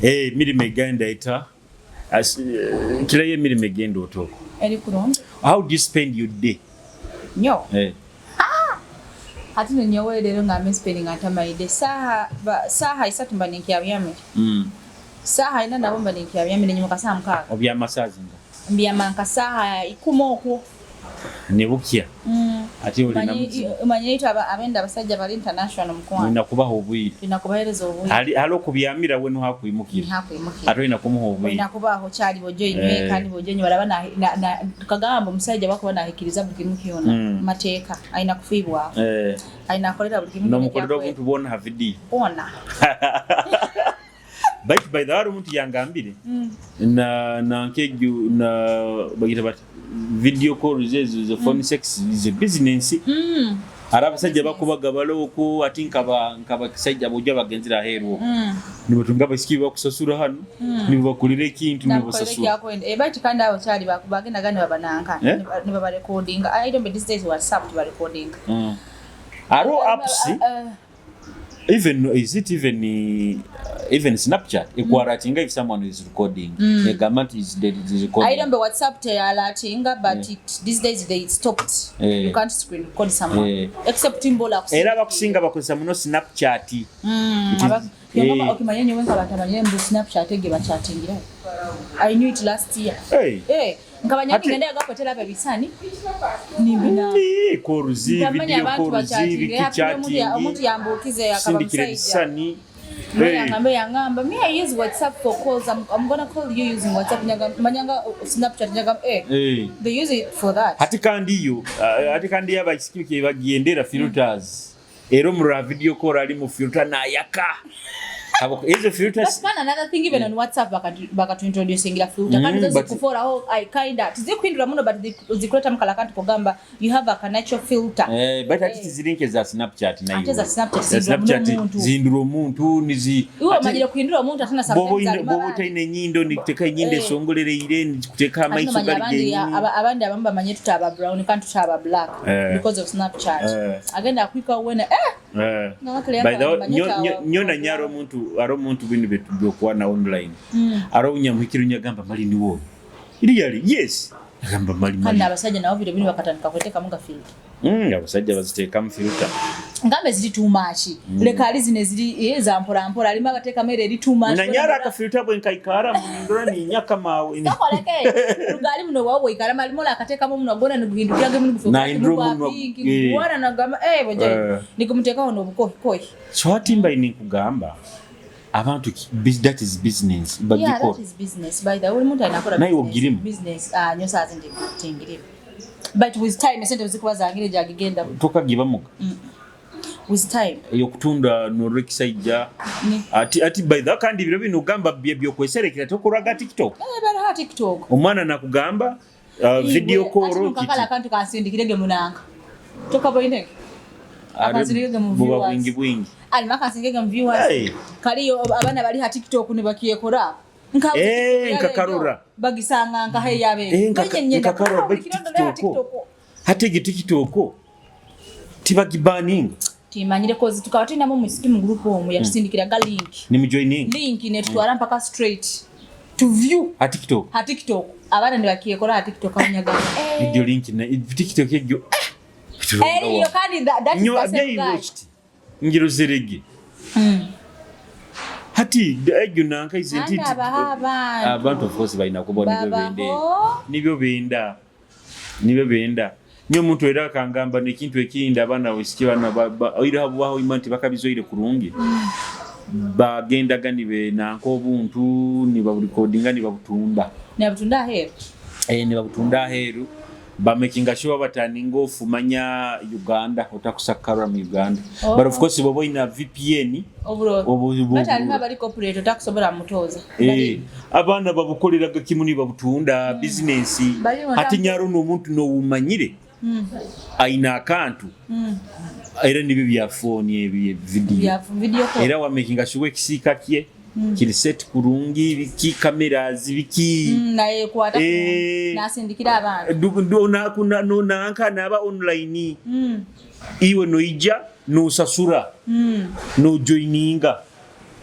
Emirimu egenda eta? Kirayo emirimu egenda otoko? Eri kurungi. How do you spend your day? Nyo. Hati nyowe leero nga spending nga ntamayidde saaha 3 mba ninkyabyamire. Saaha 4 nabo mba ninkyabyamire, nyimuka saaha 6. Obyama saaha zinga? Mbyama nka saaha 10 okwo. Ne bukya. Ate olina Omanye itwe abenda abasajja bali international, mukwano. Olina kubaha obwire. Tulina kubahereza obwire. Hali okubyamira we nuhakwimukira. Nhakwimukira. Ate olina kumuha obwire. Olina kubaaho kyali bojo inywe kandi bojo inywe baraba tukagamba omusajja bakuba nahikiriza buli kimu kyona. Mateeka alina kufiibwaho. Alina akolera buli kimu. Nomukolera obuntu bwona ha video. Bwona. But by the way, omuntu yangambire na nkeju na bagita bati video calls ezo ze phone sex is a business. Ari abasajja bakubaga baloko ati nkaba kisajja bojja bagenzera aheeru nibatunga abaisiki bakusasura hano, nibabakolera ekintu nibasasura. Baitu kandi abo kyali bagendaga nibabananka nibabarekodinga. I don't know, these days WhatsApp tubarekodinga. Aro apps, even is it even even Snapchat ekualertinga if someone is recording, egamba nti is recording. I don't know, WhatsApp teyalatinga, but these days they stopped. You can't screen record someone except mbola. Era abakusinga bakozesa muno Snapchat. Okimanye nyowe nkabatamanyire mbu Snapchat ege bachatingira. I knew it last year. Hey. Nkabanya ngenda yagakwetera ebisani nimbina. Calls, video calls, biki, chatting. Omuntu yambukize akaba sindikira musajja. Ebisani. Yangamba, "Me, I use WhatsApp for calls. I'm gonna call you using WhatsApp." Nyaga manyanga Snapchat nyaga they use it for that. Hati kandi yo hati kandi abaisiki bagendera filters, era omurora video call ali mu filter nayaka. Ezo filters. But another thing, even on WhatsApp bakatuintroducingira filter kandi zo zikuforaho. I kinda tizikuhindura muno, but zikuleta mukala kantu kugamba you have a natural filter. But ate tiziri za Snapchat nayo. Ate za Snapchat Za zihindura Snapchat omuntu. Zihindura omuntu nizi Iwe omanyire kuhindura omuntu ate na sometimes alima bwoba abandi. otalina enyindo, nikuteeka enyindo esongolereire, nikuteeka Ate amaiso nomanya gali abandi genyini. Abandi abamu bamanye tutaba brown kandi tutaba black because of Snapchat. Agenda akwika wena Nga By the way, bakile nyo nanye ari omuntu bino byokwana online, ari onyamuhikire nyagamba, "Mali niwo really?" "Yes," agamba, "Mali Kandi mali." abasajja nabo biro bino bakatandika kwetekamu ga filter. Abasajja baziteekamu filter. Ngambe ziri too much. Leka ali zino eziri za mpola mpola, alimu agateekamu era eri too much. Nanye ari akafilter bwe nkaikara mundora ninyaka mawe. Kakoleke rugali muno wawe oikara alimu akateekamu muno gona niguhindukira gemu. Nahindura omunwa, Wana nagamba boje nikumuteekaho n'obukohi. So ati mbaine nkugamba abantu that is business. Yeah, Bagikora. that is business, by the way. Buli muntu alina akola Naye business. ogirimu? Business, ah, nyo saa zindi tingirimu, but with time esente zikuba zangire gyagigenda. Tokagibamuka? With time. Eyokutunda nolwekisaijja. Ati by the way, kandi biro bino ogamba byokweserekera tokoraga TikTok. Baraha TikTok. Omwana nakugamba video call. Kakala akantu kansindikirege munanga tokaboinege akansindikirege mu Buba viewers. bwingi bwingi. Alima akansindikirege mu viewers. Hey. Kaliyo abaana bali ha TikTok ne bakyekora. Nkakarora. Bagisanga nkahe yabe. Nkakarora ba TikTok. Hati egi TikTok tibagibaninga? Timanyire, 'cause tukaba tulinamu omusiki mu group omwo yatusindikiraga link. Nimujoininga? Link netutwala mpaka straight to view. Ha TikTok? Ha TikTok. Abaana ne bakyekora ha TikTok abanyaga. Egyo link na TikTok egyo. Eriyo kandi that is Nyo the same guy. watched ngiro zerege. Hati egyo nankaize nti Kandi abaha abantu. Abantu of course balina kuba nibyo Babaho. benda, nibyo benda, nibyo benda nyo. Omuntu era akangamba nekintu ekindi, abaana baisiki bana oira bubaho ima nti bakabizoire kurungi, bagendaga nibenanka obuntu nibaburekodinga nibabutunda. Nabutunda aheeru. Nibabutunda aheeru, bamakinga sure bataninga ofumanya Uganda, otakusakkarwa mu Uganda. Oh. But of course bwoba oyina VPN Obulo batalimu abali corporate otakusobola mutoza. Abaana babukoleraga kimu nibabutunda bizinensi. Bali Ati nyaro n'omuntu nowumanyire ayina akantu, era nibyo bya phone ebyo video. Bya video call. Era wamakinga sure ekisiika kye kiri set kurungi, biki, cameras, biki. Naye kwata nasindikira abantu. Nanka naba online, iwe noija nosasura nojoininga.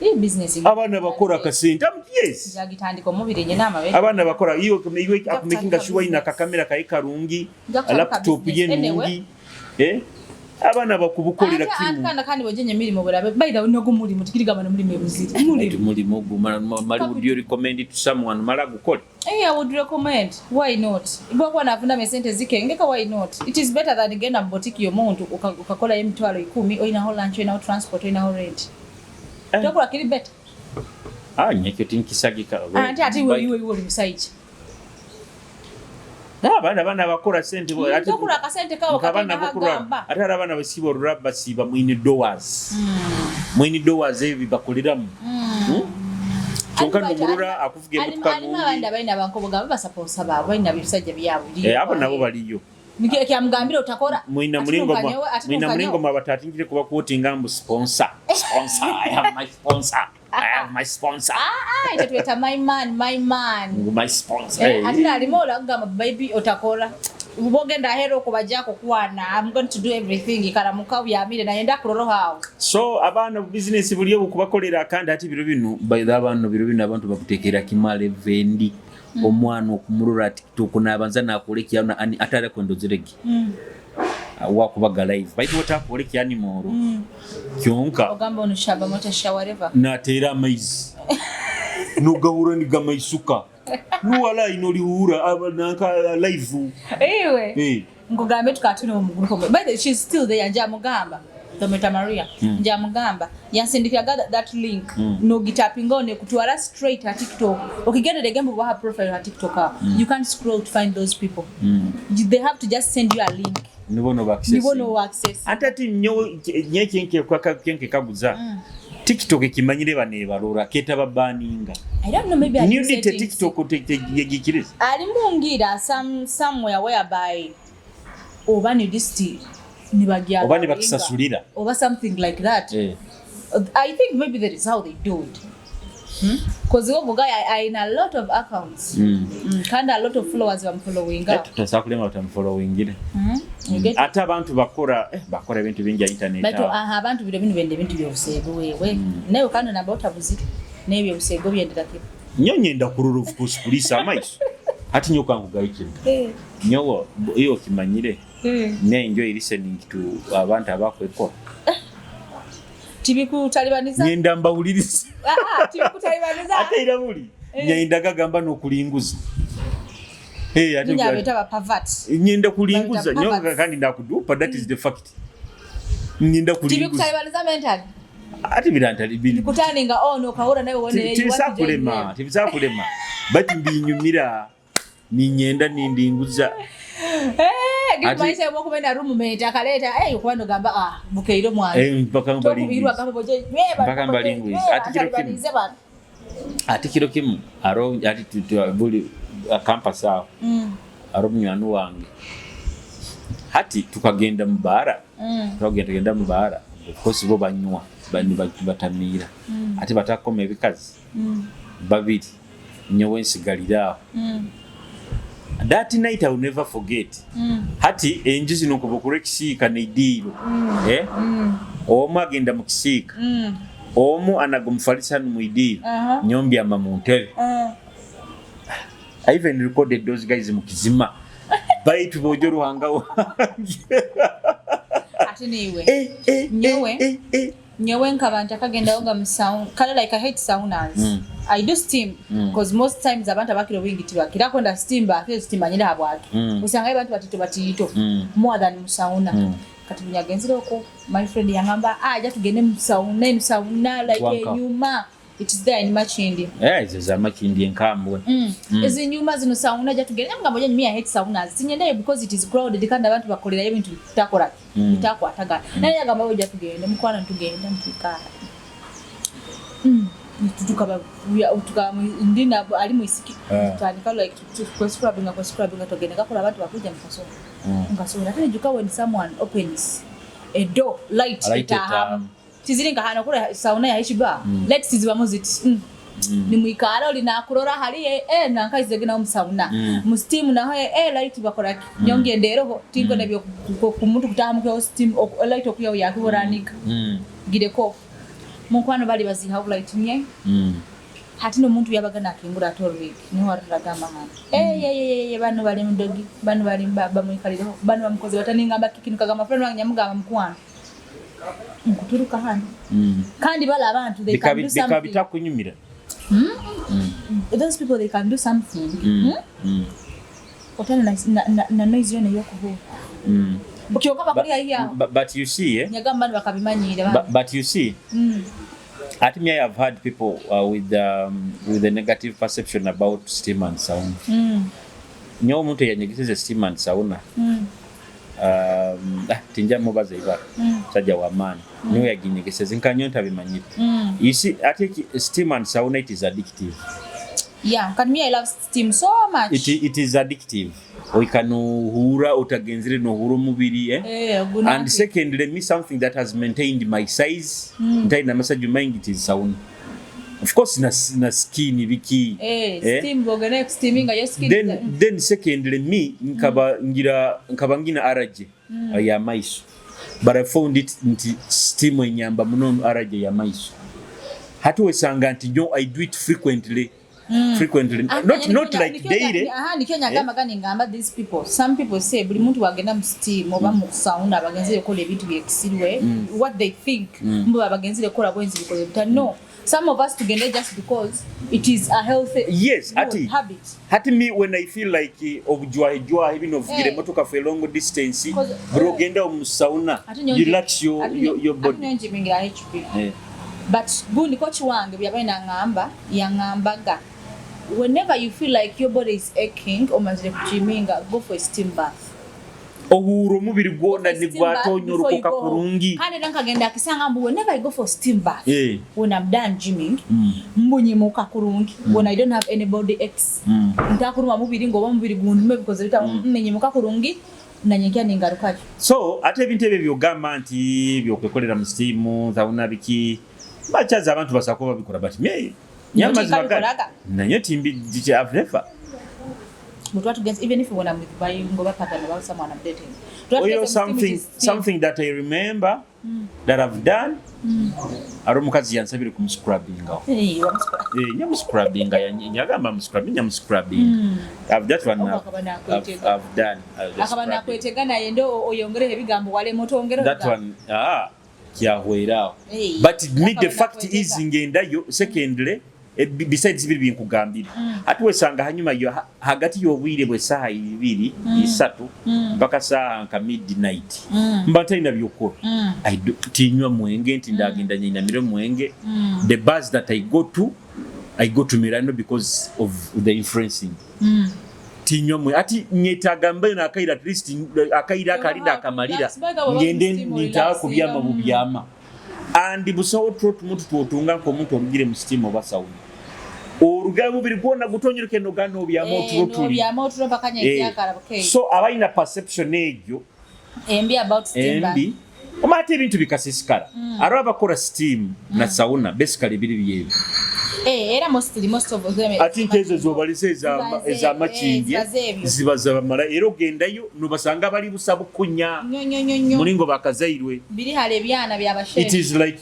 Iyi business Abaana bakora akasente. Yes. Jagitandika omubiri nyina amabere. Abaana bakora iyo iwe akumakinga sure ina kakamera kaye karungi, laptop ye nungi. Eh? Abaana bakubukolera kimu. Kandi kandi bojenye mirimo burabe. By the way, nogo mulimu tikirigamba no mulimu ebuziri. Mulimu. Mulimu gumala mali, would you recommend it to someone mala gukole? Hey, I would recommend. Why not? Bwakuba nafuna esente zikengeka, why not? It is better than genda mu boutique y'omuntu ukakola 100,000, oyinaho lunch, oyinaho transport, oyinaho rent. Eh. Tokola kiri better. Ah, nyekyo tinkisagika. Ate ate iwe iwe iwe oli musajja. Abaana bakora sente ate Tokola akasente kawo abaana kagenda bokurwa hagamba. Ate hari abaana basiiba orura basiiba mu indoors. Mu indoors ebi bakoleramu. Kyonka nomurura akuvuga emotoka Alimu abandi nungi. abalina abankoboga babasaposa baabwe, balina ebisajja byabwe. Eh, abo nabo baliyo. Kyamugambira otakora. Mwina Ate mulingo ate mwina ntukanyewe. mulingo mwabatatingire kuba quotinga mbu sponsor. Sponsor, I have my sponsor. I have my sponsor. Ah, ah, tweta my man, my man. Ngu my sponsor. Eh, ate nalimu olagamba, "Baby, otakora. Bwogenda ahera okubajjako kwana, I'm going to do everything." Karamuka uyamire naye ndakuroroho awo. So abaana business buli obukubakolera, kandi ate biro bino, by the abaana biro bino abantu bakuteekera kimu levendi. Omwana okumurora TikTok nabanza nakora ekyana atari kwendozerege wakubaga live, baitu otakora ekyanimoro kyonka. Ogamba ono shaba motasha, whatever. Nateera amaizi nogahura nigamaisuka nuwalayi nolihura nanka live. Iwe Eh. nkugambe tukatune mu group. By the way, she's still there. Njamugamba Tometa Maria. Njamugamba yansindikiraga that link. Nogitapinga one kutwara straight ha TikTok. Okigendera egembo baha profile ha TikTok aho. You can't scroll to find those people. They have to just send you a link. Nibo no Nibo no access. Ate ati nyo nyenkekaguza, TikTok ekimanyire bano ebalora ketaba baninga? I don't know, maybe ali Nudity. settings. TikTok yegikiriza? Ali mungira somewhere whereby oba nudity nibagya Oba nibakisasulira. Oba something like that. Eh. I think maybe that is how they do it. Because hmm? Guy I in a lot of accounts. And a lot of followers I'm following up. Tutasobola kulema batamufollowingire. You get Ate abantu bakora bakora ebintu bingi ya internet. Baitu Aho. aha abantu biro bino bende bintu byobusego wewe. Nawe kandi namba otabuzire. N'ebyo busego byendera kimu. Nyo nyenda kurora, of course kulisa amaiso ati nyo kangugayikira. Nyowo iyo kimanyire ne enjoy listening to abantu abakwekora. Tibikutalibaniza. Nyenda mbawuliriza. Ah, ah, tibikutalibaniza. Ate era buli nyenda gagamba n'okulinguza. Hey, ate Nyinyi abeta ba pervert. Nyenda kulinguza. Babita Nyo perverts. kandi ndakudupa, that is the fact, nyenda kulinguza. Tibikutalibaniza mentally. Ate birantali biri Bikutaninga ono okahura nawe wone you want to join tibisakulema them. Tibisakulema, but mbinyumira, ninyenda nindinguza. Eh, Ate- gimaisha bwo na roommate akaleta eh kuba gamba ah bukeiro mwana. Eh, mpaka Tokubirwa mbalinguza. gamba boje. Mpaka mbalinguza. Ate kiro kimu. Ate kiro kimu aro ati buli campus aho aro munywani wange hati tukagenda mu baara. Tukagenda genda mu baara, of course bo banywa batamiira ate batakoma ebikazi babiri, nyowe nsigalira aho. That night I will never forget. Hati enju zino nkuba okulwa ekisiika neidiiro, eh? Omu agenda mu kisiika, omu anaga omufalisano mu idiiro. Nyombyama mu ntebe. I even recorded those guys mu kizima, baitu bojo ruhanga wange. Ate niwe. Eh, eh, Nyowe. eh, eh, eh. Nyowe nk'abantu akagendayo nga mu sauna kale, like I hate saunas. I do steam because most times abantu abakira obwingi tibakira kwenda steam bath, steam habwaki. Osanga abantu batito batito more than mu sauna. Kati bunyagenzire okwo, my friend yangamba, "Ah, ja tugende mu sauna, eno sauna like Wanka. enyuma." It is there in Makindye. Eh, ezo za Makindye enkambwe. Ezinyuma zino sauna, ja tugende. Ngamba moja, me I hate saunas, sinyendeyo because it is crowded kandi abantu bakolerayo ebintu bitakola bitakwatagana. Naye yagamba, "Ojja tugende mukwano." Tugenda ntuikara tukaba tukaba ndina ali mwisiki. Tutandika like kwescrubbinga, tugenda gakola abantu bakuja mukasobola mukasobola. Ate nejuka when someone opens a door, light Light etahamu. etahamu. Tiziri nga hano kula sauna ya hichiba light sizibamu ziti. Nimwikara oli nakurora hali eh nankaizege nawo musauna mu steam naho eh light bakora ki nyongendereho tingo nebyo ku muntu kutahamu kwa steam light okuyawo yakiburanika gireko. Mukwano bali bazihawo light nye. Hati n'omuntu yabaga nakingura ate olwigi niho aragamba ngana, "Eyeyeye, bano bali mudogi, bano bali bamwikalireho, bano bamukoze bataningamba kiki." Nukagamba friend wange, nyamugamba, "Mukwano, nkuturuka hano." Kandi bala abantu, they can do Bikaba something. bitakunyumira. Those people, they can do something. Otana na noise yona yokuhuha. Kyokka bakuli haihi aho. But you see, eh? Nyagamba bano bakabimanyire. But you see, at me, I have had people with a negative perception about steam and sauna. Nyowe omuntu eyanyegeseza steam and sauna, tinja mubaza ibara, musajja w'amaani, niwe yaginyegeseza, nkanyo ntabimanyire. You see, ate steam and sauna, it is addictive. Yeah, kati me, I love steam so much. It is addictive. Oikanuhura otagenzere nohura omubiri, eh? Eh, And secondly, me, something that has maintained my size, ntalina masajju maingi, it is sauna, of course, na skin biki. Eh, Eh? steam bogene steaming your skin. Then secondly, me nkaba ngira nkaba ngina allergy ya maiso, but I found it nti steam enyamba muno allergy ya maiso. Hati wesanga nti nyo I do it frequently, frequently, not like daily. Aha, nikyo nyagamba gani, ngamba these people, some people say buli muntu wagenda mu steam oba mu sauna bagenzere kola ebintu byekisirwe, what they think, mbu bagenzere kola bwenzi bikoze buta. No, some of us tugende just because it is a healthy Yes, good ati habit. Hati me, when I feel like obujwahejwahe bino ovugira emotoka for a long distance, buli ogenda mu sauna, you relax your body. Ate nyowe njimingira HP. Eh. But gundi coach wange byabaye naŋŋamba, yaŋŋambaga, "Whenever you feel like your body is aching, omazire kujiminga, go for a steam bath." Ohuura omubiri gwona nigwatonyorokoka kurungi. Kandi era nkagenda akisanga mbu whenever I go for steam bath, when I'm done gymming, mbunyimuka kurungi, when I don't have any body aches, ntakuruma mubiri ngoba omubiri gundume bikoze bita, nenyimuka kurungi nanyenkya ningarukayo. So ate ebintu ebyo byogamba nti byokwekolera mu steam, sauna, biki, bakyaza abantu basako babikola, but me nyamazima Tikabikolaga. Naye timbi, I've never. But what against, even if when I'm with my ngoba partner about someone I'm dating, Oyo something that I remember that I've done, ari omukazi yansabire kumuscrubbingaho. Eh, nyamuscrubbinga, yagamba muscrubbing, nyamuscrubbing. I've that one. Oba akaba nakwetega. I've done the akaba scrubbing. Nakwetega naye ndo oyongereho ebigambo walema otwongereho. That one, ah, kyahwerawo. Hey. But me, the Akaba fact nakwetega. is ngendayo. Secondly, besides biri binkugambire, ate wesanga hanyuma hagati y'obwire bw'essaaha 2, 3 mpaka saaha nka midnight, mba ntalina byokukola. Tinywa mwenge nti ndagenda nyinamire mwenge. The bars that I go to, I go to Milano because of the influencing. Tinywa mwe ati nyetaaga mbayo nakaira, at least akaira akalinda akamalira, ngende nitaawa kubyama bubyama. And busawo tulo tumuntu twotunga nk'omuntu olugire mu steam oba sauna, olugayo mubiri gwona gutonyereke nogana obyama otulo tuli. Nobyama otulo mpaka nyenkyakala bukeye. So abalina perception egyo embi about steam bath. Embi oma ate ebintu bikasisikala. Ate abakola steam na sauna, basically biri byebyo. Eh, era mostly, most of them. Ate nti ezo zobalise ezamakindye ziba z'ebyo. Ziba zabamala, era ogendayo nobasanga bali busa bukunya Nnyo nnyo nnyo nnyo. Mulingo bakazairwe. Biri hala ebyana byabashefu.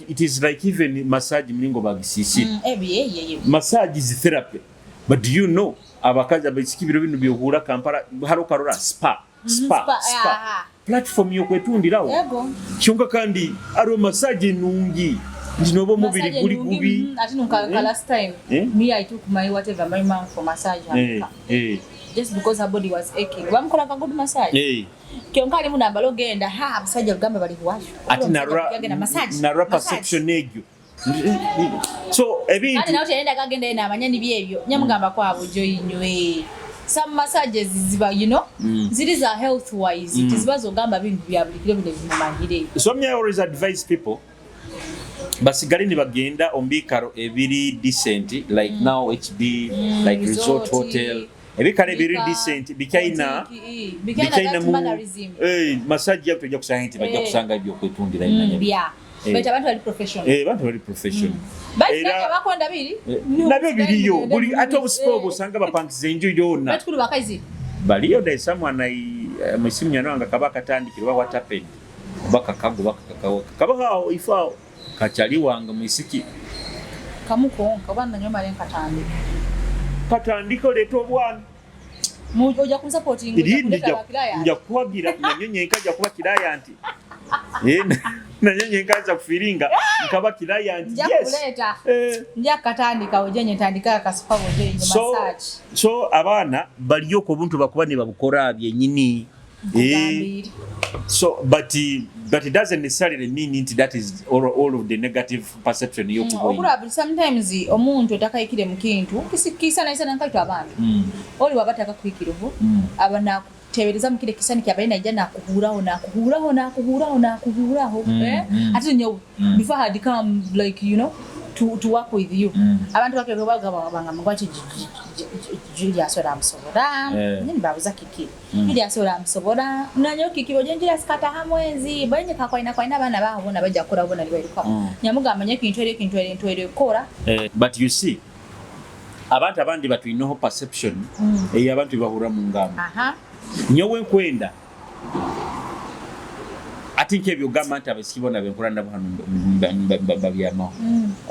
It is like even massage mulingo bagisisira. Ebi ye. Massage is therapy, but do you know abakazi abaisiki biro bino byohura Kampala haro karora spa, spa, spa, spa aha. platform yokwetundirawo. Yego. Kyonka kandi ariwo massage enungi nti noba omubiri Massage guli ennungi, gubi. Ate nunka Eh? last time Eh? me, I took my whatever, my mom for massage Eh, eh, just because her body was aching, bamukolaka good massage. Kyonka alimu nambala ogenda ha abasajja lugamba bali kuwasho. Ate Yagenda massage, narwa massage. perception egyo, so ebintu Kandi nawe teyenda kagenda yena amanya nibi ebyo nyamugamba kwabo joyinywe some massages ziba ziri za health wise, tiziba zogamba bintu bya buli kiro bino bimumanyire. So me, I always advise people basigale ne bagenda omu biikaro ebiri decent, like now HB, like resort resort, hotel, ebikaro ebiri Bika, decent bikyaina boutique, bikyaina that mannerism. Eh, massage yabo tojja kusanga nti bajja kusanga ebyokwetundira inanya. Bya but abantu bali professional. Eh, bantu bali professional. But Era- bakonda biri. Eh, nabyo biriyo buli ate obusipa obwo osanga bapangisiza enju yonna. Batukulu bakazi. Baliyo. There is someone I musimu nyano wanga kaba akatandikira oba what happened oba kakago oba kakakawo kaba awo ifo awo. Kakyali wange mwisiki. Kamu konka oba nanyo male nkatandika. Katandika oleeta obwana. Ojja kunsupporting, ojja kuleta ba client. Nja kuwagira, nanyo nyenka nja kuba client. Nanyo nyenka nza kufiringa nkaba client. Nja kuleta. Nja katandika ojje ntandika akasupa ojje massage. So abaana baliyo ku buntu bakuba ne babukora byenyini. So but it doesn't necessarily mean that is all of the negative perception yokuboyi. Okura sometimes omuntu otakayikire mu kintu kisikisa na isana nkaito abantu. Oli wabataka kuikiruvu abana tebereza mukire kisani kyabaye naija nakuhuraho nakuhuraho nakuhuraho nakuhuraho ati nyo before had come like you know to work with you. Abantu bake bagaba banga ngwachi Julius ora musobora nyini babuza kiki Julius ora musobora nanyo kiki boje Julius kata hamwenzi banye kakwaina kwaina abana baho bona bajja kora bona libaruka nyamugamba nye kintu ere kintu ere ntwere kora. But you see abantu abandi batwinoho perception abantu bahura mu ngamba. Nyowe nkwenda ati nkebyo gamba nti abasiki bona benkora nabo hano babyamaho.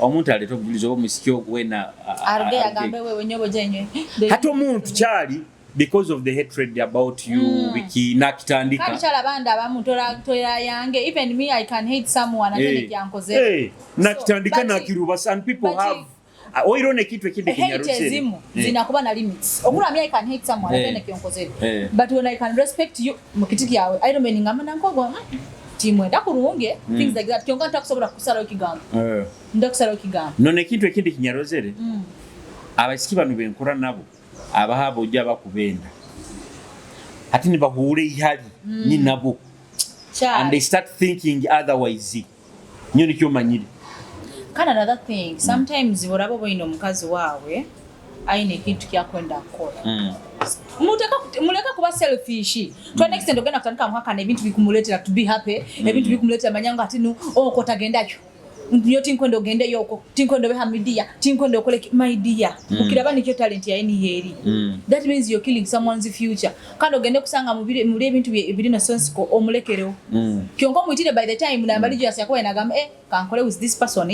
Omuntu aleta obujulizi oba omusiki ogwena aruge agambe wewe nyobo jenywe hati omuntu kyali because of the hatred about you wiki nakitandika kandi kyala banda abamu tola yange. Even me I can hate someone ate kyankoze nakitandika nakiruba. Some people have oirone kitu ekindi kinyaruze zinakuba na limits. Okura me I can hate someone ate kyankoze but when I can respect you mukitiki yawe I don't mean ngamba nankogo timwenda kurunge things like that kyonka ntakusobola kusala ekigambo ndakusala ekigambo none kintu ekindi kinyarozere. Abasiki bano benkora nabo abahabo ojja bakubenda ati nibahure ihali ni nabo and they start thinking otherwise. Nyo nikyo manyire. Kana another thing sometimes borabo boyino omukazi wawe aine kintu kyakwenda kukola. Muleka kuba selfish. To an extent ogenda kutandika muhakana ebintu bikumuletera to be happy, ebintu bikumuletera manyanga ati no oko tagendayo. Nyo tinkwenda ogende yoko, tinkwenda obe hamidia, tinkwenda okole my dear. Ukiraba nikyo talent ya eni yeri. That means you're killing someone's future. Kandi ogende kusanga mubiri muri ebintu ebiri na sense ko omulekereho. Kyonko muitire by the time nambali Julius yakoye nagamba kankole with this person.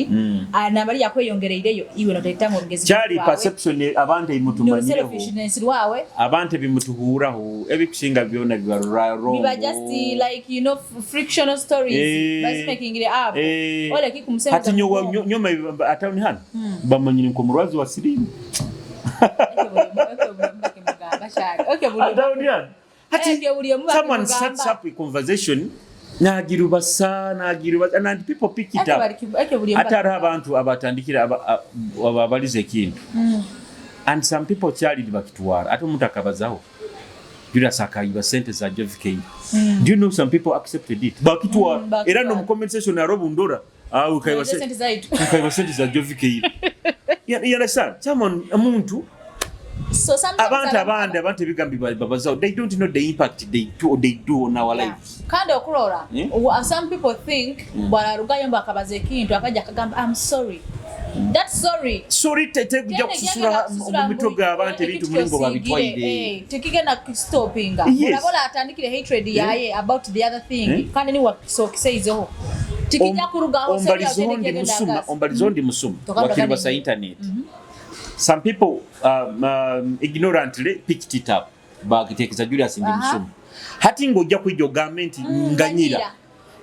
Nambali yakweyongereireyo iwe notetanga omugezi. Kyali perception abantu imutumanyireho. Selfishness lwawe. Abantu bimutuhuraho ebikusinga byona bibarura wrong. Biba just like you know frictional stories. Basi making it up. Ole kikumusema hati nyoma atawuni hano bamanyire nko murwazi wa sirimu. Atawuni hano. Hati someone sets up a conversation nagirubasa and people pick it up. Ate hariho abantu abatandikira ababaliza ekintu. And some people kyali bakitwara ate omuntu akabazaho Julius akayiba sente za JVK. Do you know some people accepted it? Bakitwara era no comment section arobundora ukaiba sente za JVK. You understand? Someone omuntu So abantu abandi abantu ebigambo babazaho they don't know the impact they do on our lives. Kandi okurora some people think bwararugayo mbakabaza ekintu akajja akagamba I'm sorry. That's sorry. Sorry tete kujja kususura mu mitwe g'abantu ebintu mulingo babitwaire. Tekigenda stoppinga. Urabola atandikire hatred yaye about the other thing. Kandi ni wasokiseizeho. Tikijja kurugaho ombalizo ndi musuma wakiribasa internet. Some people ignorantly picked it up. Bakitekeza Julius ndi musuma. Hati ng'ojja kwijja ogambe nti nganyira.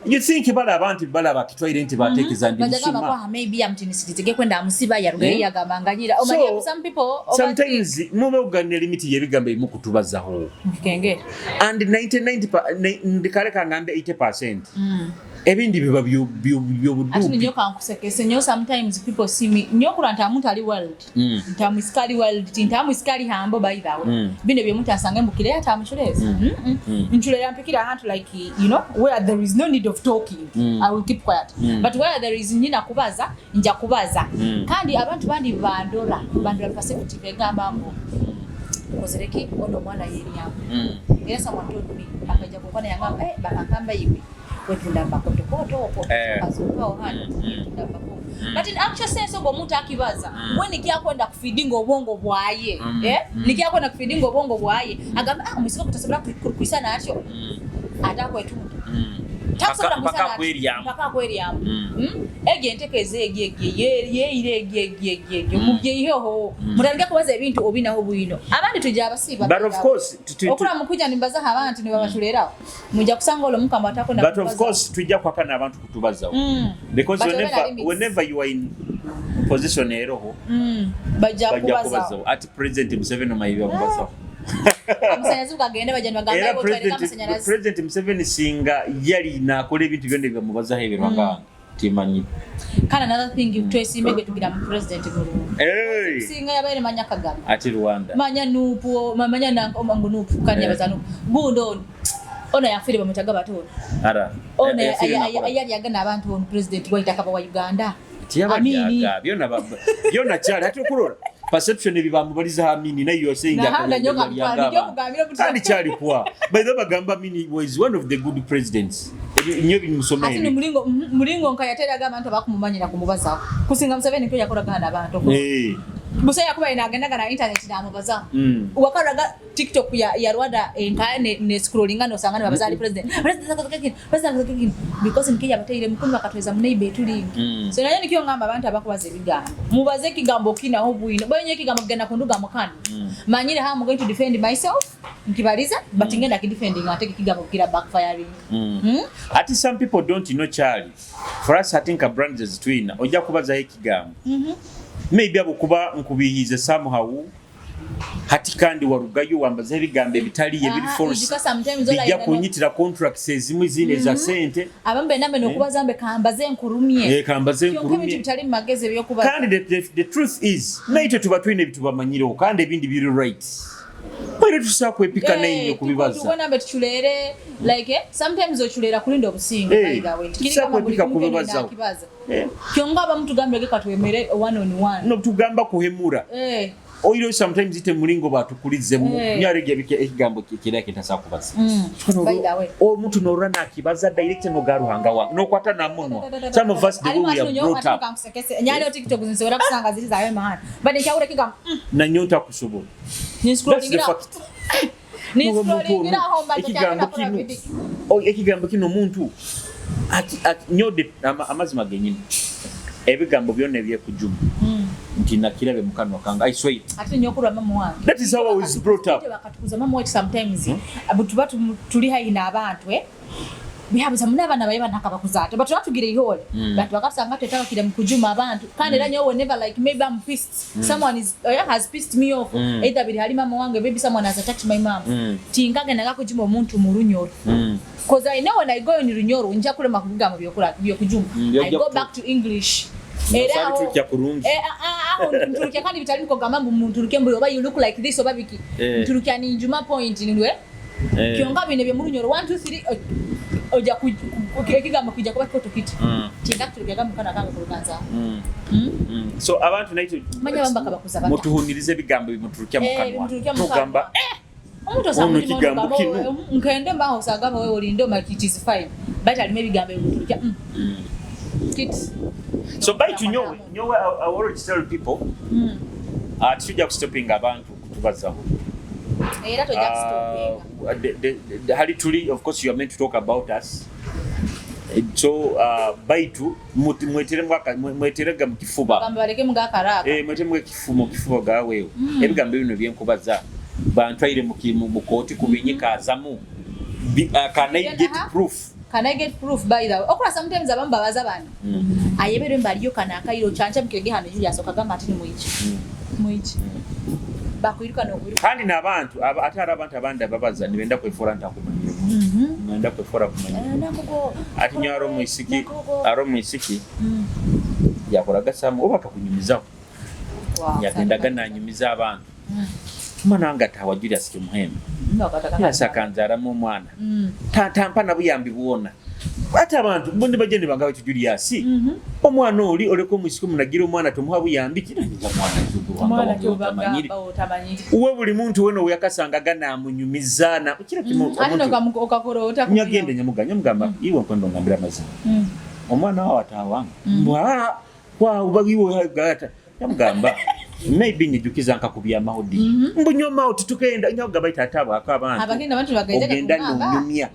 You think bala abantu bala bakitwaire nti batekeza ndi musuma. Maybe amtinisitike kwenda amusiba yarugaye yagamba nganyira. Omanye some people sometimes mube uganira limit yebigambo ebimukutubazaho. Kengere. And 99 ndikaleka ngambe 80%. Ebindi biba byobudubi. Ati nyo kankusekese nyo sometimes people see me nyo kuranta omuntu ali world. Ntamusikali world, ntamusikali hambo by the way. Bino bye muntu asange mbukire atamuchuleza. Nchule yampikira ahantu like you know where there is no need of talking. I will keep quiet. But where there is nyina kubaza, nja kubaza. Kandi abantu bandi bandora perceptive egamba ngo kozereki ono mwana yeri yangu. Era someone told me akaja kukwana yangamba bakangamba iwe wetunda mbakoto oko kazuka hano tunda mbako. But in actual sense ogo omuntu akibaza we nikyakwenda kufidinga obwongo bwaye nikyakwenda kufidinga obwongo bwaye agamba omusiko kutasobola kuisana atyo atakwetundu. Takusobola Mpaka kusana akweryamu. Mpaka akweryamu. Egyo entekeeza egyo egyo yeeyire egyo egyo egyo egyo mubyeiheho, mutandike kubaza ebintu obinaho bwino, abandi tujja abasiiba. But of course Okula mukuja nimbazaho abantu nibabatuleraho, mujja kusanga olwo mukama atakwenda. But of course tujja kwakana abantu kutubazaho because But whenever, obeera limits. whenever you are in position eroho, bajja bajja kubazaho. kubazaho. Ati President Museveni omayibi bamubazaho. Amasanyalaze gagende, bajja nibagamba Era iwe otwereka amasanyalaze. President Museveni singa yali nakola ebintu byonna ebibamubazaho ebirwanga timanyi. Kandi another thing, twesimbe gwe tugira mu president mulungi. Hey! Singa yabaire manya Kagame, Ati Rwanda. Manya NUP, manya nangu NUP kandi yabaza NUP gundi ono ono yafiire bamutaga batono. Ara ono yafiire nakola. Yali yagana abantu ono president waitaka wa Uganda. Tiyabalyaga. Amini. Byonna kyali ate okulora perception ebibamubaliza Amini, naye you are saying Nahanda nyo yalyaga njo abantu. kugambira kuti- Kandi kyali kwa by the way bagamba Amini was one of the good presidents. Ebyo nnyo bimusoma Ate ni ebi. mulingo mulingo nka yateraga abantu abakumumanyira kumubazaako kusinga Museveni kyo yakolagana n'abantu. Busa yakuba inagendaga na internet namubaza. Wakaraga TikTok ya Rwanda enka ne scrollinga nosanga ne babaza ali president, president akoze kiki, president akoze kiki, because nkija bateire mukulu bakatweza muneibe tuli. So naye nikyo ngamba abantu abakubaza ebigambo, mubaze ekigambo kinaho bwino bonye ekigambo kigenda kunduga mukano. Manyire how I'm going to defend myself nkibaliza, but ngenda kidefending ate ekigambo kira backfiring. Ati some people don't know Charlie. For us, I think a brands ezitwina ojja kubazaho ekigambo maybe abo kuba nkubihize somehow, hati kandi warugayo wambazaho ebigambo ebitaliyo ebiri Ah, false, because sometimes bijja all kunyitira contracts ezimu izindi eza sente. Abamu benambe nokubaza mbe kambaze nkurumye. Eh, kambaze Kyonka ebintu nkurumye. bitali mu magezi ebyokubaza. Kandi the truth is naye tuba tulina ebitubamanyireho kandi ebindi biri right, bwere tusobola kwepika naye kubibaza. Tubona mbe tuchulere like sometimes ochulera kulinda obusinge. By the way, Tusobola kwepika kubibazaho. Kibaza kyonga abamu tugambye ge katwemere one on one. No tugamba kuhemura. Oiro sometimes ite mulingo batukulizemu. Nyarege ekigambo kira kitasa kubaza. By the way, Omuntu norora nakibaza direct no garuhanga wa nokwata namunwa. Some of us, the way we are brought up, nyali TikTok nsobola kusanga ziri zawe mahana, but nkyawula kigambo nanyonta kusobola. That's the fact. Niscrollingira aho mba Ekigambo kino, ekigambo kino omuntu nyodde amazima genyini, ebigambo byonna ebyekujuma nti nakirabe mu kanwa kange, I swear. Ate nyokulwa mama wange. That is how I was brought up. Bakatukuza mama wetu sometimes abo tuba tuli haihi n'abantu bihabuza muna abaana baye banakabakuzaate but tugira ihole, but bakasanga tetabakira mu kujuma abantu. Kandi era nyowe never, like maybe I'm pissed, someone is has pissed me off, either biri hali mama wange, maybe someone has attacked my mom, tinkagenda kujuma omuntu mu Runyoro, because I know when I go in Runyoro nja kulema kubigambo byokula byokujuma. I go back to English. Era aho kurungi. Eh, ah, ah, aho nturukya kandi bitali nkogamba mbu munturuke mbu oba you look like this oba biki. Nturukya ni njuma point niwe kyonka bino bye murunyoro 1 2 3 ojja ekigambo kijja kuba kikoto kiti. Tinga kuturukya mukana kange kuluganza. So abantu naye Manya bamba kabakuza bata. Mutuhunirize ebigambo bimuturukya mu kanwa. Bimuturukya mu kanwa. Tugamba Omuntu Ono osanga kigambo kino. Nkende mbaho osagamba wewe olinde oma it is fine, but alimu ebigambo bimuturukya kiti. So baitu nyowe I already tell people, tujja kustopinga abantu kutubazaho. Era tojja kustopinga. Hali tuli, of course you are meant to talk about us. So baitu mweterega mu kifuba. Bagamba baleke mugakaraka. Mweteremu mu kifuba gaweewo. Ebigambo bino byenkubaza bantwaire mu kooti kubinyikaazamu. Can I get proof? Can I get proof? By the way, okula sometimes abamu babaza bano ayebere mbaliyo kana akayiro chancha mukirege hano Julius okagamba ati ni mwiki mwiki bakwiruka nokwiruka. Kandi n'abantu ate hari abantu abandi ababaza nibenda kwefora ntakumanyire, nibenda kwefora kumanyira. Nakugo Ati nyo ari omwisiki yakoraga samu oba akakunyumizaho, yagendaga nanyumiza abantu, omwana wange atawa Julius Kimuhembe, Julius akanzaaramu omwana. Tampa na buyambi bwona. Ate abantu bo nibajja nibagamba ti Julius omwana oli oleka omwisiki omunagira omwana tomuha buyambi kinanyiza mwana otamanyire. Otamanyire. Uwe buli muntu wena weyakasangaga namunyumiza na kira kimu Ate omuntu okakorota. Nyagende nyamugamba, iwe nkwenda ongambira amazima, omwana wawe atawanga mbwa wa ubagiwe gata nyamugamba. Maybe nyijukiza nkakubyamaho di mbunyomaho titukenda nyaga baita atabo akabantu. Abagenda abantu bagaija Ogenda nonyumya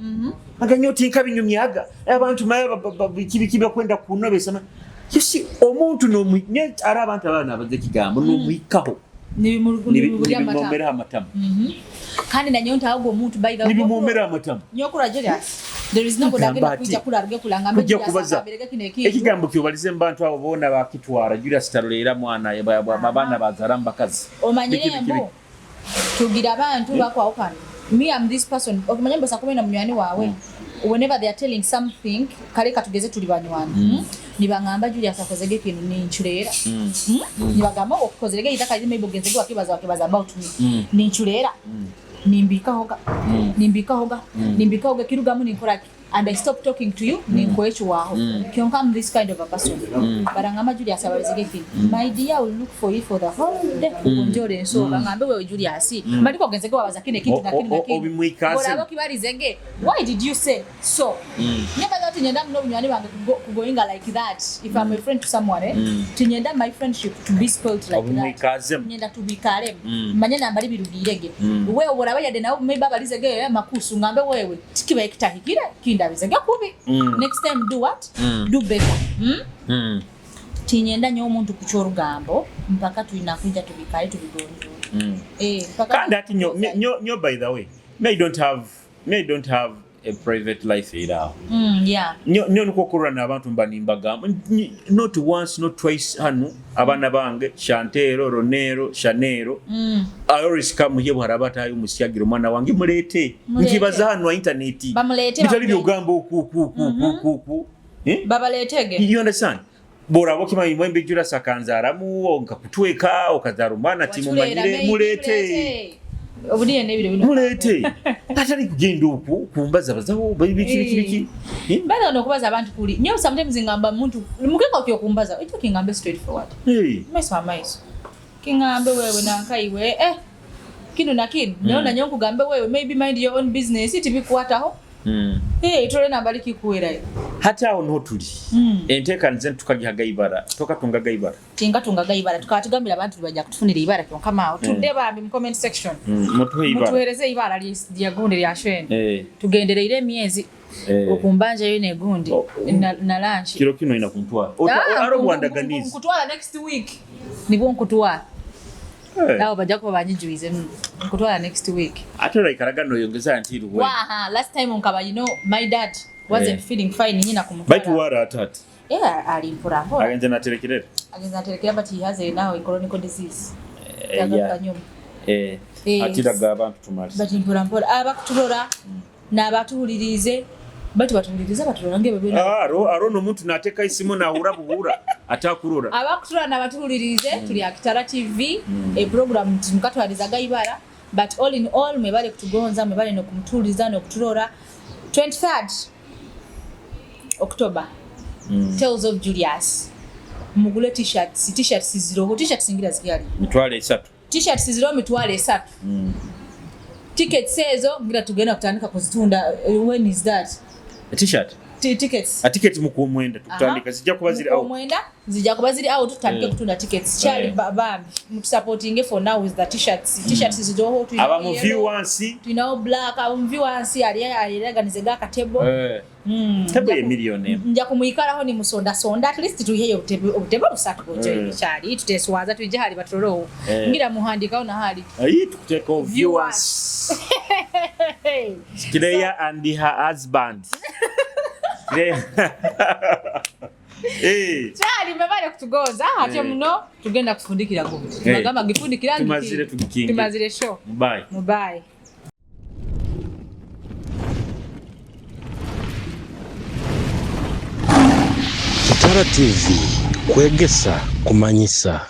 aganya oti nkabinyumyaga abantu maya biki biki bakwenda kunobesa. You see, omuntu nomu nye ari abantu abana abaze kigambo nomwikaho nibimomera amatamu. Kandi nanyo ntago omuntu, by the way, Nibimomera amatamu. Nyokura Julius, there is no Agamba agenda ati, kujja kula aruge kulanga mbe kujja Julius kubaza. agambirege kino ekintu. Ekigambo kyobalize mu bantu abo boona bakitwara. Julius taroleera mwana abaana bazaara mu bakazi. Omanyire Biki, biki, mbu tugira abantu bakwawukana. Me, am this person, okumanya mbu sakumena munywani wawe, whenever they are telling something, kale katugeze tuli banywani, Nibangamba Julius akozege kintu, ninchuleera. Nibagamba okukozerege itaka maybe ogenzege wakibaza wakibaza about me, ninchuleera, nimbikahoga, nimbikahoga, nimbikahoga, kirugamu ninkoraki, and I stop talking to you, ninkwechwaho. Kyonka I'm this kind of a person. Barangamba Julius abalizege kintu, my dear, I will look for you for the whole day. Ugonjore ensonga ngambe wewe Julius mariko ogenzege wabaza kino ekintu na kino na kino. Obimwikaze. Boraba kibalizege, why did you say so? Nyebaza ati nyenda muno bunywani wange kugoinga like that. If I'm a friend to someone, tinyenda my friendship to be spoilt like that. Obimwikazemu. Nyenda tubikalemu, manye nambali birugirege. Wewe boraba yadde nawe maybe abalizege makusu, ngambe wewe tikiba ekitahikire kindabizege kubi. Next time do what? Do better. Tinyenda nyo omuntu kuca orugambo mpaka tulina kwija tubikale tubigonjore. Mpaka Kandi ati nyo by the way, me I don't have a private life era aho. Nyo niko kurura n'abantu mba nimbagamba not once, not twice hano abaana bange Shantero, Ronero, Shanero. I always come here buharaba atayo omusyagira omwana wange muleete. Muleete. Nkibaza hano ha internet. Bamuleete, Bitali bamuleete. byogamba oku oku oku oku oku. Eh? Babaleetege. You understand? Boraba okimanyi mwembi Julius akanzaaramu nkakutweka okazaara omwana timumanyire, muleete. Obudiye n'ebiro bino. Muleete, atali kugenda oku kumbazabazaho biki biki biki. Eh? Bada ono okubaza abantu kuli nyo sometimes ngamba muntu mukeka okyo kumbaza ekyo kingambe straight forward. Maiso amaiso kingambe wewe nankaiwe kino na kino. Nayo nanyo nkugambe wewe maybe mind your own business tibikwataho. Tole nambali kikuwerayo. Hati aho niho tuli. Enteekaniza tukagihaga ibara tokatungaga ibara. Tingatungaga ibara, tukaba tugambira abantu bajja kutufunira ibara kyonka maawo tudde bambi mu comment section. Mutuhe ibara. Mutuhereze ibara lya gundi lya sheni. Tugendereire emyezi okumbanja yo negundi Oh. na lunch. Kiro kino ina kuntwara. Ah, Aro bwandaganizi. Nkutwala next week nibwo nkutwala. Abo bajja kuba banyijuize nkutwala next week. Ate olaikaraga noyongeza nti ruwe. Waha last time nkaba, you know my dad wasn't feeling fine, nyina kumutwala. Baitu wara atati. Yeah, ali mpora mpora. Agenze naterekerera. Agenze naterekera, but he has a now a chronic disease. Yeah. Nyuma. Atiraga abantu tumali. But mpora mpora abakutulora n'abatuwulirize bati batuwuliriza batulora ng'ebyo byonna. Ah, aro n'omuntu nateeka isimu nahura buhura atakurora. Abakutulora n'abatuwulirize, tuli Akitara TV, eprogram mukatwalizaga ibara, but all in all mwebale kutugonza, mwebale n'okumutuwuliriza n'okutulora. 23rd October, Tales of Julius, mugule t-shirts, t-shirts ziroho, t-shirts ngira zikyali. 30,000. T-shirts ziroho 30,000. Tickets ezo ngira tugenda kutandika kuzitunda, when is that? T-shirt. Tickets. A ticket mu kumwenda tukutandika zijja kuba ziri out. Omwenda zijja kuba ziri out, tutandike kutunda tickets. Kyali bambi mutusupportinge for now with the t-shirts. T-shirts ziroho, tulinawo Aba mu yellow, view wansi. Tulinawo black, abo mu view wansi ali aliraganize g'akatebo. Tebo ye million emu. Nja kumwikalaho ni musondasonda, at least tuyiheyo obutebe busatu bwokyo. Kyali tuteswaza tujje hali batulowo. Ngira muhandikawo nahali. Ayi tukuteekawo viewers. Claire and her husband. Claire. Kyali mwebale kutugonza ate muno tugenda kufundikira gundi. Bagamba gifundikira ngiki. Tumazire tugikinge. Tumazire show. Bye. Mubaye. Kitara TV, kwegesa kumanyisa.